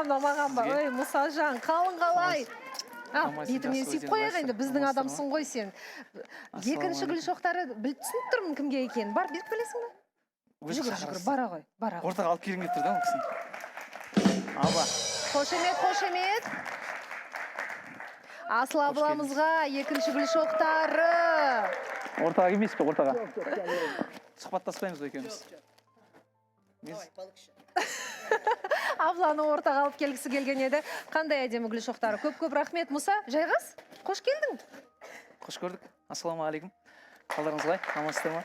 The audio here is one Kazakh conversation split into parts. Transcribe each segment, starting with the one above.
Маған ба, маған ба? Сізге. Ой, Мұсажан, қалың қалай? А, Аман сен, бетіңнен жақсы сүйіп өздерің қояйық қалайсыздар? енді, біздің Амансыздар ма? адамсың ғой сен. Екінші гүл шоқтары, біліп, түсініп тұрмын кімге екенін. Бар, беріп келесің ба? Өзі Жүгір, жүгір, шақырасыз. Бара ғой, бара ғой. Ортаға алып келгім келіп тұр да ол кісіні. Аба. Қошемет, қошемет. Асыл Қош абламызға екінші гүл шоқтары. Ортаға келмейсіз бе, ортаға? Сұхбаттаспаймыз ғой екеуміз. Абланы ортаға алып келгісі келген еді. Қандай әдемі гүл шоқтары. Көп көп рахмет, Мұса. Жайғас, қош келдің. Қош көрдік. Ассалаумағалейкум. Қалдарыңыз қалай? Амансыздар ма?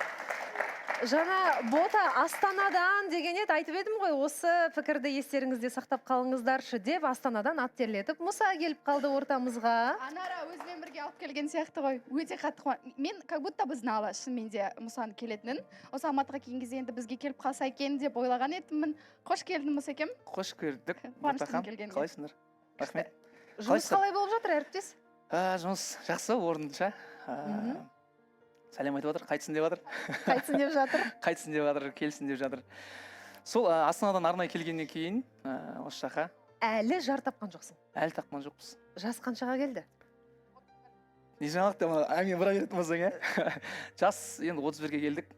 Жаңа Бота Астанадан деген еді, айтып едім ғой, осы пікірді естеріңізде сақтап қалыңыздаршы деп. Астанадан ат терлетіп Мұса келіп қалды ортамызға. Анара өзімен бірге алып келген сияқты ғой. Өте қатты мен как будто бы знала шынымен де Мұсаның келетінін. Осы Алматыға келген кезде енді бізге келіп қалса екен деп ойлаған едіммін. Қош келдің, Мұсекем. Қош көрдік. Қуаныштымын Ботахан, келгеніңе. қалайсыңдар? Рахмет. Жұмыс Қалайсыздар? қалай болып жатыр, әріптес? Жұмыс жақсы, орнынша. Сәлем айтып жатыр, қайтсын деп жатыр. Қайтсын деп жатыр. Қайтсын деп жатыр, келсін деп жатыр. Сол Астанадан арнайы келгеннен кейін осы жаққа. Әлі жар тапқан жоқсың? Әлі тапқан жоқпыз. Жас қаншаға келді? Не жаңалық деп ана әңгіме бұра беретін болсаң, иә. Жас енді 31-ге келдік.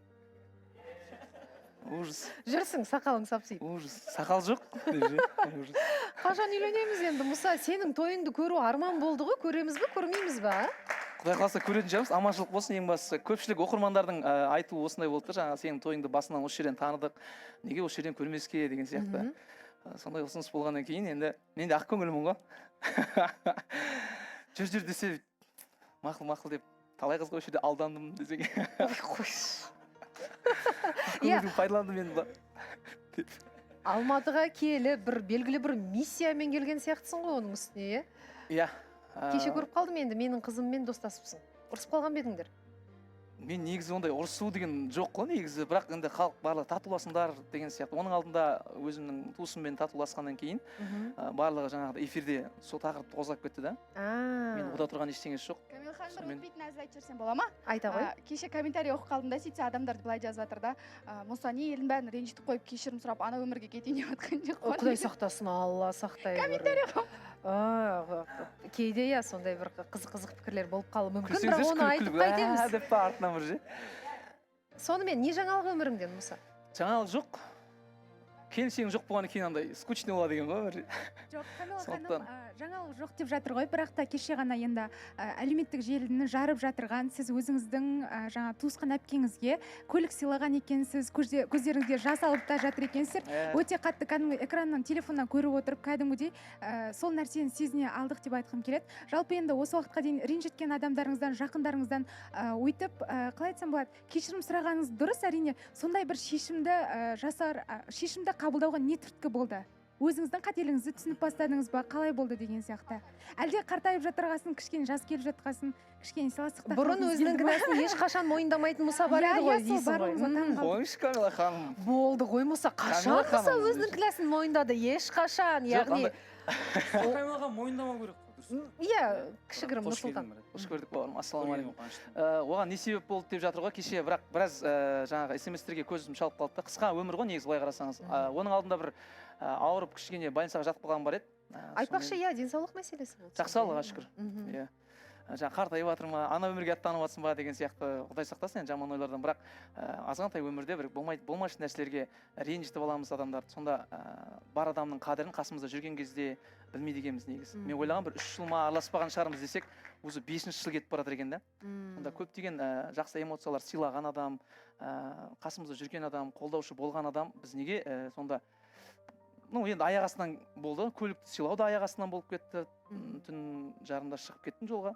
Ужас. Жүрсің, сақалың сапсиып. Ужас. Сақал жоқ деп ше, ужас. Қашан үйленеміз енді, Мұса? Сенің тойыңды көру арман болды ғой. Көреміз бе, көрмейміз ба, а? Құдай қаласа, көретін шығармыз. Аманшылық болсын ең бастысы. Көпшілік оқырмандардың айтуы осындай болды да: жаңағы сенің тойыңды басынан осы жерден таныдық, неге осы жерден көрмеске деген сияқты. Сондай ұсыныс болғаннан кейін енді мен де ақкөңілмін ғой, жүр, жүр десе, мақұл, мақұл деп талай қызға осы жерде алдандым десең. Ой, қойшы. Иә. Көңілді пайдаландым енді. Алматыға келіп, бір белгілі бір миссиямен келген сияқтысың ғой оның үстіне, иә? Иә. Кеше көріп қалдым енді, менің қызыммен достасыпсың. Ұрысып қалған ба едіңдер? Мен негізі ондай ұрысу деген жоқ қой негізі, бірақ енді халық барлығы татуласыңдар деген сияқты. Оның алдында өзімнің туысыммен татуласқаннан кейін барлығы жаңағыдай эфирде сол тақырыпты қозғап кетті да. Мен ода тұрған ештеңесі жоқ. Камила ханым, бір Сонымен. өтпейтін әзіл айтып жіберсем бола ма? Айта ғой. Кеше комментарий оқып қалдым да, сөйтсе, адамдар былай жазып жатыр да: Мұса не, елдің бәрін ренжітіп қойып, кешірім сұрап, ана өмірге кетейін деп жатқан жоқ Ой, қой? Құдай сақтасын, Алла сақтай. Комментарий. Кейде, иә, сондай бір қызық қызық пікірлер болып қалуы мүмкін, бірақ Күлсеңіздерші, оны күліп айтып күліп, қайтеміз? «Ә» деп па артынан бір ше. Сонымен, не жаңалық өміріңден, Мұса? Жаңалық жоқ. Келіншегің жоқ болғаннан кейін андай скучный болады екен ғой бір. Жоқ, Камила ханым, Сондықтан. Жаңалық жоқ деп жатыр ғой, бірақ та кеше ғана енді әлеуметтік желіні жарып жатырған, сіз өзіңіздің жаңа туысқан әпкеңізге көлік сыйлаған екенсіз, көздеріңізге жас алып та жатыр екенсіздер. Өте қатты кәдімгі экраннан, телефоннан көріп отырып, кәдімгідей сол нәрсені сезіне алдық деп айтқым келеді. Жалпы енді осы уақытқа дейін ренжіткен адамдарыңыздан, жақындарыңыздан өйтіп, қалай айтсам болады, кешірім сұрағаныңыз дұрыс, әрине. Сондай бір шешімді жасар, шешімді қабылдауға не түрткі болды? Өзіңіздің қателігіңізді түсініп бастадыңыз ба, қалай болды деген сияқты? Әлде қартайып жатырғасын, кішкене жас келіп жатқасын, кішкене сыйластықта Бұрын қалғыңыз өзінің келді ма? кінәсін ешқашан мойындамайтын Мұса бар Иә, еді ғой иә, сол дейсің ғой. барлығымызға таң қалдық. Қойыңызшы, Камила ханым. Болды ғой, Мұса. Қашан Камила Мұса ханым, өзінің кінәсін мойындады? Ешқашан. Жоқ, Яғни Камилаға мойындамау керек қой, дұрыс. Иә, кішігірім. Қош Нұрсұлтан. келдің, брат. Қош көрдік, бауырым, ассалаумағалейкум. Көргеніме қуаныштымын. Оған не себеп болды деп жатыр ғой кеше, бірақ біраз жаңағы смстерге көзім шалып қалды да. Қысқа өмір ғой негізі былай қарасаңыз. Оның алдында бір ауырып, кішкене больницаға жатып қалған бар еді. Айтпақшы, Сонымен иә, денсаулық мәселесі болды. Жақсы, Аллаға шүкір. Иә, жаңағы қартайып жатыр ма, ана өмірге аттанып жатсың ба деген сияқты, құдай сақтасын енді жаман ойлардан. Бірақ азғантай өмірде бір болмай болмашы нәрселерге ренжітіп аламыз адамдарды. Сонда бар адамның қадірін қасымызда жүрген кезде білмейді екенбіз негізі. Мен ойлағанмын, бір 3 жыл ма араласпаған шығармыз десек, уже бесінші жыл кетіп бара жатыр екен да. Сонда көптеген жақсы эмоциялар сыйлаған адам, қасымызда жүрген адам, қолдаушы болған адам, біз неге сонда, ну енді аяқ астынан болды, көлікті сыйлау да аяқ астынан болып кетті. Түн жарымда шығып кеттім жолға,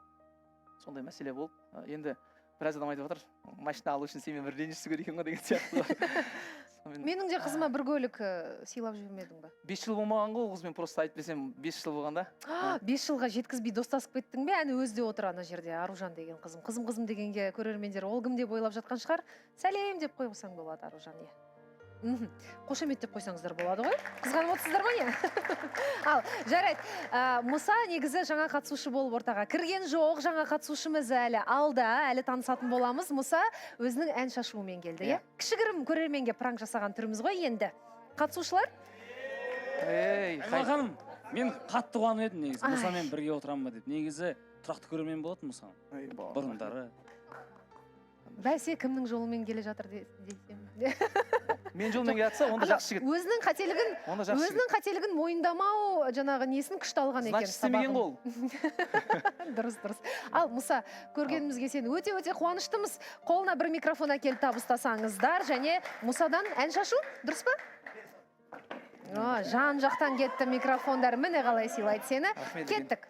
сондай мәселе болды. Енді біраз адам айтып жатыр, машина алу үшін сенімен бір ренжісу керек екен ғой деген сияқты. Сонымен, Менің де қызыма бір көлік сыйлап жібермедің ба? 5 жыл болмаған ғой ол қызбен, просто айтып берсем, 5 жыл болған да. 5 жылға жеткізбей достасып кеттің бе? Әне, өзі де отыр ана жерде, Аружан деген қызым. Қызым, қызым дегенге көрермендер ол кім деп ойлап жатқан шығар. Сәлем деп қойсаң болады, Аружан, иә. Қошемет деп қойсаңыздар болады ғой. Қызғанып отырсыздар ма, не? Ал жарайды. Мұса негізі жаңа қатысушы болып ортаға кірген жоқ. Жаңа қатысушымыз әлі алда, әлі танысатын боламыз. Мұса өзінің ән шашуымен келді, иә? Иә. Кішігірім көрерменге пранк жасаған түріміз ғой енді. Қатысушылар. Ей. Камила ханым. Мен қатты қуанып едім негізі. Мұсамен бірге отырамын ба деп. Негізі тұрақты көрермен болатын Мұса. Бұрындары. Бәсе кімнің жолымен келе жатыр десем. Мен жолмен келе жатса, онда жақсы жігіт. Өзінің қателігін, Онда жақсы өзінің қателігін мойындамау жаңағы несін күшті алған екен. Значит, істемеген ғой ол. Дұрыс, дұрыс. Ал Мұса, көргенімізге сен өте-өте қуаныштымыз. Қолына бір микрофон әкеліп табыстасаңыздар және Мұсадан ән шашу, дұрыс па? О, жан жақтан кетті микрофондар. Міне қалай сыйлайды сені. Рахмет, Кеттік.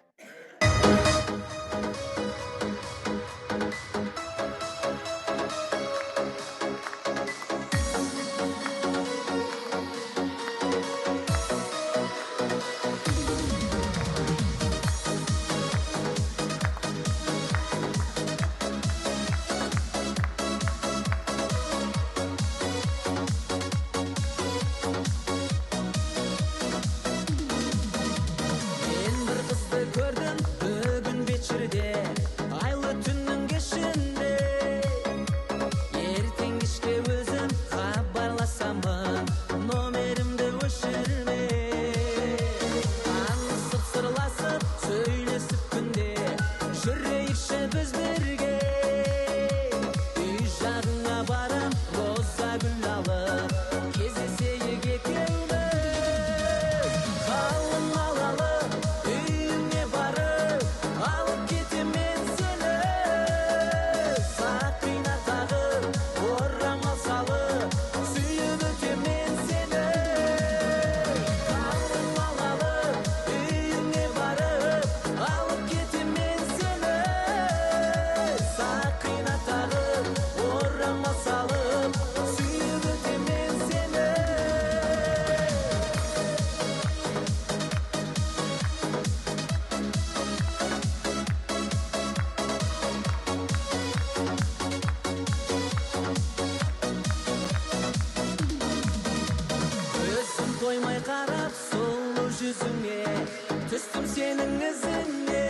Түстім сенің ізіне,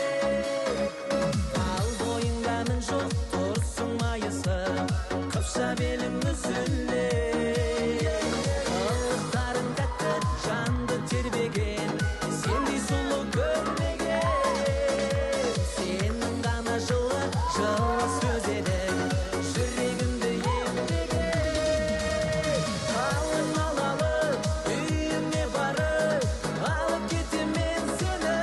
ал бойыңда мін жоқ, тұрсың майысып, қыпша белің үзіле. Қылықтарың тәтті, жанды тербеген, сендей сұлу көрмеген. Сенің ғана жылы, жылы сөз едің, жүрегімді емдеген. Қалың алалы, үйіңе барып, алып кетем мен сені.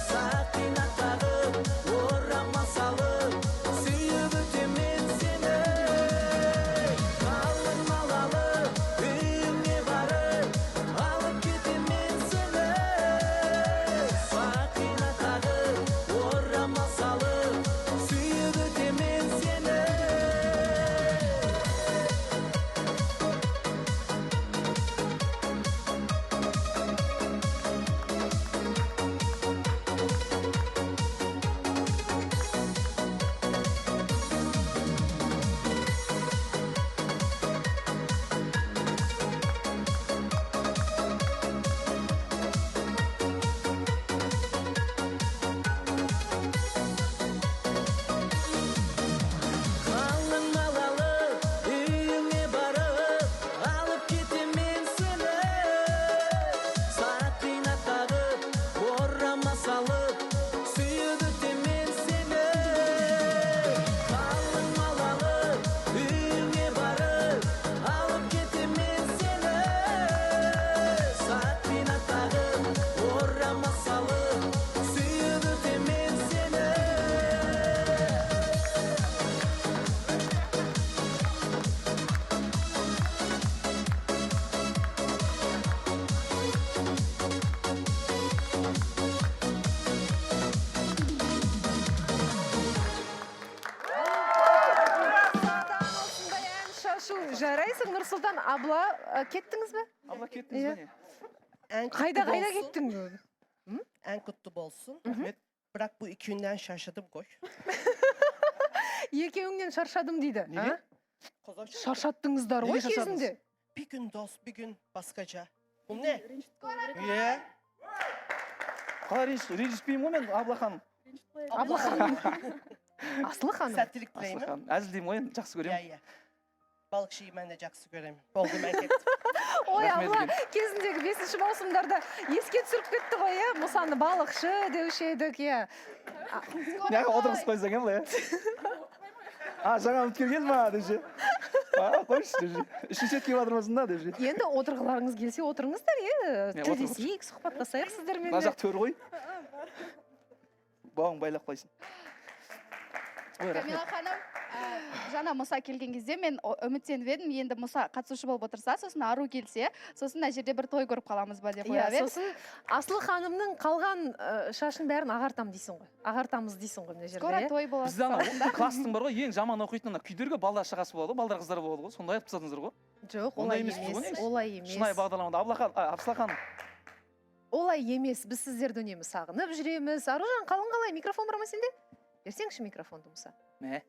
Сақина тағып, орамал салып, сүйіп өтем мен сені. Қалың алалы, үйіңе барып, алып кетем мен сені. Сақина тағып, орамал салып, сүйіп өтем мен сені. Қалың малалы, үйіңе барып, алып кетем мен сені. Сақина тағып, орамал салып, сүйіп өтем мен сені. Қалың малалы, үйіңе барып, алып кетем мен сені. Сақина тағып, орамал салып, сүйіп өтем мен сені. Осындай ән шашу. Жарайсың, Нұрсұлтан. Абла, кеттіңіз бе? Абла, кеттіңіз бе не? Ән құтты Қайда, қайда болсын. кеттің? Ән құтты болсын. Рахмет. Бірақ бұл екеуінен шаршадым ғой. Екеуіңнен шаршадым дейді. Неге? А? Шаршаттыңыздар ғой Неге шаршадыңыз? кезінде. Bir gün dost, bir gün басқаша. Бұл не? Иә. Қалай ренжіспеймін ғой мен, Абла ханым. Абла ханым. Асылы ханым. Сәттілік Асылы тілеймін. ханым. Әзілдеймін ғой енді, жақсы көремін. Иә, иә. Балықшыны мен де жақсы көремін. Болды, мен кеттім. Ой, Рахмет Алла, үлкен. Кезіндегі 5-маусымдарда еске түсіріп кетті ғой, иә, Мұсаны балықшы деуші едік, иә. Неге отырғызып қойсаң, иә, былай, иә? А, жаңа үміткер келді ма деп ше? А, қойшы деп ше. Үшінші рет келіп жатырмысың да деп ше. Енді отырғыларыңыз келсе, отырыңыздар, иә, Иә, отыр, тілдесейік, сұхбаттасайық сіздермен Мына де. жақ төр ғой. Бауың байлап қойсын. Ой, рахмет. Камила ханым, жаңа Мұса келген кезде мен үміттеніп едім, енді Мұса қатысушы болып отырса, сосын Ару келсе, сосын мына жерде бір той көріп қаламыз ба деп Иә, ойлап едім. сосын Асылы ханымның қалған шашын бәрін ағартам дейсің ғой. Ағартамыз дейсің ғой мына жерде, Скоро иә? той болады. Бізде ана класстың бар ғой, ең жаман оқитын ана күйдіргі балдар шағасы болады ғой, балдар қыздар болады ғой, сондай айтып тастадыңыздар ғой. Жоқ, Ондай олай емес қой емес, негізі. олай емес. Шынайы бағдарламада Абылахан, Абсыла ханым. Олай емес, біз сіздерді үнемі сағынып жүреміз. Аружан, қалың қалай? Микрофон бар ма сенде? Берсеңші микрофонды, Мұса. Мә.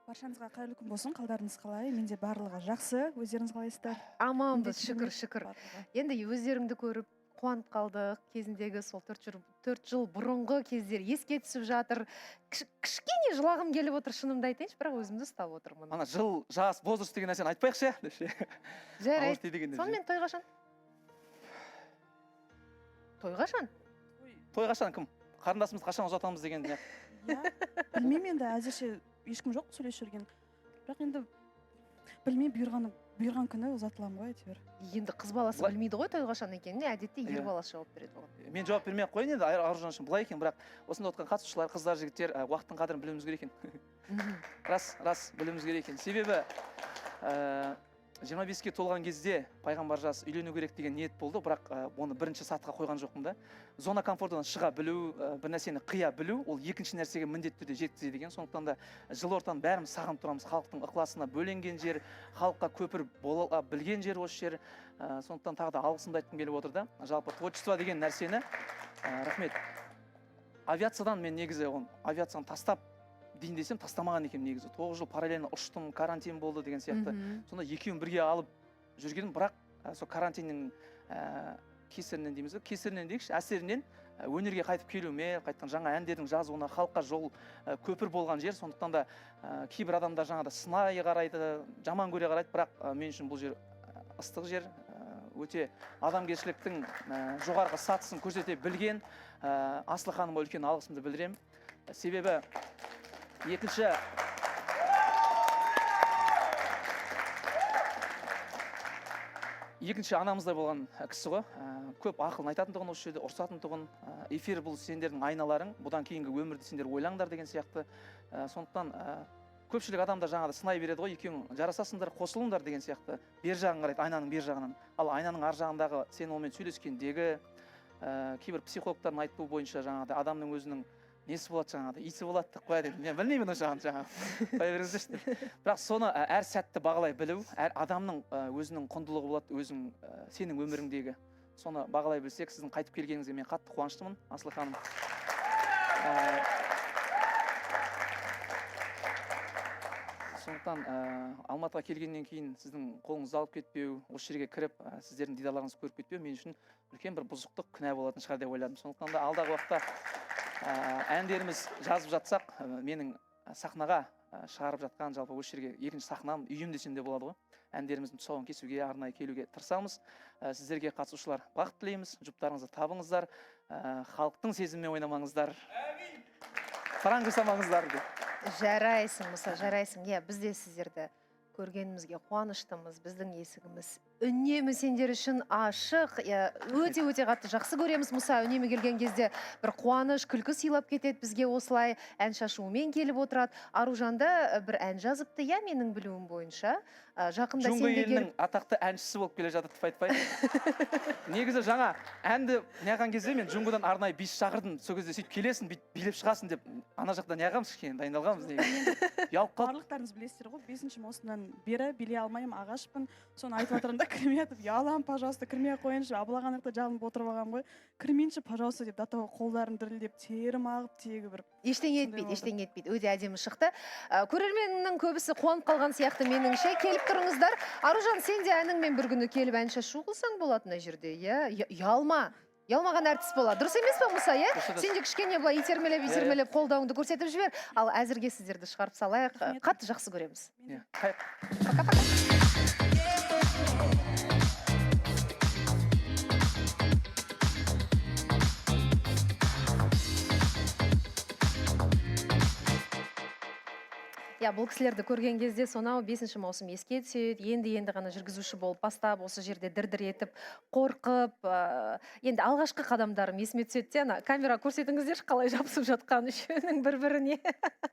Баршаңызға қайырлы күн болсын, қалдарыңыз қалай? Менде барлығы жақсы, өздеріңіз қалайсыздар? Аманбыз, Менде шүкір, керемет шүкір. барлығы. Енді өздеріңді көріп қуанып қалдық. Кезіндегі сол 4 жыл бұрынғы кездер еске түсіп жатыр. Кішкене жылағым келіп отыр, шынымды айтайыншы, бірақ өзімді ұстап отырмын. Ана жыл, жас, возраст деген нәрсені айтпайықшы, иә, деп ше. Жарайды. Ауыр тиді екен деп ше. Сонымен той қашан? Той қашан? Той қашан кім? Қарындасымызды қашан ұзатамыз деген не? Иә, білмеймін енді, әзірше ешкім жоқ сөйлесіп жүрген. Бірақ енді білмеймін, бұйырған күні ұзатыламын ғой әйтеуір. Енді қыз баласы Былай білмейді ғой той қашан екенін, әдетте ер Иә. баласы жауап береді оған. Мен жауап бермей ақ қояйын енді, Аружан үшін былай екен, бірақ осында отырған қатысушылар, қыздар, жігіттер, уақыттың қадірін білуіміз керек екен. Рас, рас, білуіміз керек екен. Себебі, 25-ке толған кезде пайғамбар жас үйлену керек деген ниет болды, бірақ оны бірінші сатыға қойған жоқпын да. Зона комфортынан шыға білу, бір нәрсені қия білу, ол екінші нәрсеге міндетті түрде жеткізеді екен. Сондықтан да жыл ортаны бәріміз сағынып тұрамыз, халықтың ықыласына бөленген жер, халыққа көпір бола білген жер осы жер. Сондықтан тағы да алғысымды айтқым келіп отыр да. Жалпы творчество деген нәрсені, рахмет. Авиациядан мен негізі оны авиацияны тастап дейін десем тастамаған екенмін негізі. 9 жыл параллельно ұштым, карантин болды деген сияқты. Сонда екеуін бірге алып жүргенім, бірақ, сол карантиннің, кесірінен дейміз бе? Кесірінен дейікші, әсерінен, өнерге қайтып келуіме, қайтадан жаңа әндердің жазуына, халыққа жол, көпір болған жер. Сондықтан да, кейбір адамдар жаңағыда сынай қарайды, жаман көре қарайды, бірақ, мен үшін бұл жер, ыстық жер, өте адамгершіліктің, жоғарғы сатысын көрсете білген, Асылы ханымға үлкен алғысымды білдіремін. Себебі екінші анамыздай болған кісі ғой. Көп ақылын айтатын тұғын осы жерде, ұрсатын тұғын. Эфир бұл сендердің айналарың, бұдан кейінгі өмірді сендер ойлаңдар деген сияқты. Сондықтан, көпшілік адамдар жаңағыда сынай береді ғой, екеуің жарасасыңдар, қосылыңдар деген сияқты. Бер жағын қарайды, айнаның бер жағынан. Ал айнаның ар жағындағы сен онымен сөйлескендегі, кейбір психологтардың айтуы бойынша жаңағыдай адамның өзінің несі болады жаңағыдай, иісі болады деп қояды енді. Мен білмеймін ол жағын жаңағы. Қоя беріңіздерші деп. Бірақ соны, әр сәтті бағалай білу, әр адамның, өзінің құндылығы болады, өзің, сенің өміріңдегі. Соны бағалай білсек, сіздің қайтып келгеніңізге мен қатты қуаныштымын, Асылы ханым. Сондықтан, Алматыға келгеннен кейін сіздің қолыңызды алып кетпеу, осы жерге кіріп, сіздердің дидарларыңызды көріп кетпеу мен үшін үлкен бір бұзықтық күнә болатын шығар деп ойладым. Сондықтан да алдағы уақытта, әндеріміз жазып жатсақ, менің сахнаға, шығарып жатқан, жалпы осы жерге екінші сахнам, үйім десем де болады ғой. Әндеріміздің тұсауын кесуге, арнайы келуге тырысамыз. Сіздерге қатысушылар бақыт тілейміз, жұптарыңызды табыңыздар, халықтың сезімімен ойнамаңыздар. Пранк жасамаңыздар деп. Жарайсың, Мұса, жарайсың. Иә, біз де сіздерді көргенімізге қуаныштымыз. Біздің есігіміз үнемі сендер үшін ашық. Иә, өте-өте қатты жақсы көреміз. Мұса үнемі келген кезде бір қуаныш, күлкі сыйлап кетеді бізге, осылай ән шашуымен келіп отырады. Аружан да бір ән жазыпты, иә, менің білуім бойынша. Жақында Джунга сен де елінің келіп атақты әншісі болып келе жатыр деп айтпай. Негізі жаңа әнді неғған кезде мен Джунгудан арнайы бис шақырдым. Сол кезде сөйтіп келесің, бүйтіп билеп шығасың деп ана жақта неғамыз, кішкене дайындалғанбыз негізі. Ұялып қалдым. Барлықтарыңыз білесіздер ғой, 5 маусымнан бері билей алмаймын, ағашпын. Соны айтып жатырмын да, кірмей жатып, ұяламын, пожалуйста, кірмей ақ қояйыншы. Абылаған жақта жалынып отырып алғанмын ғой. Кірмейінші, пожалуйста, деп до того қолдарым дірілдеп, терім ағып, тегі бір Ештеңе сондай етпейді, болды. ештеңе етпейді. Өте әдемі шықты. Көрерменнің көбісі қуанып қалған сияқты меніңше. Келіп тұрыңыздар. Аружан, сен де әніңмен бір күні келіп ән шашу қылсаң болады мына жерде, иә? Ұялма. Ұялмаған әртіс болады. Дұрыс емес па, Мұса, иә? Дұрыс айтасыз. Сен де кішкене былай итермелеп, Иә, иә. итермелеп қолдауыңды көрсетіп жібер. Ал әзірге сіздерді шығарып салайық. Рахмет. Қатты жақсы көреміз. Иә. Қай- Пока, пока. Иә, бұл кісілерді көрген кезде сонау 5 маусым еске түседі. Енді-енді ғана жүргізуші болып бастап, осы жерде дір-дір етіп, қорқып, енді алғашқы қадамдарым есіме түседі де, ана камера көрсетіңіздерші, қалай жабысып жатқан үшеуінің бір-біріне.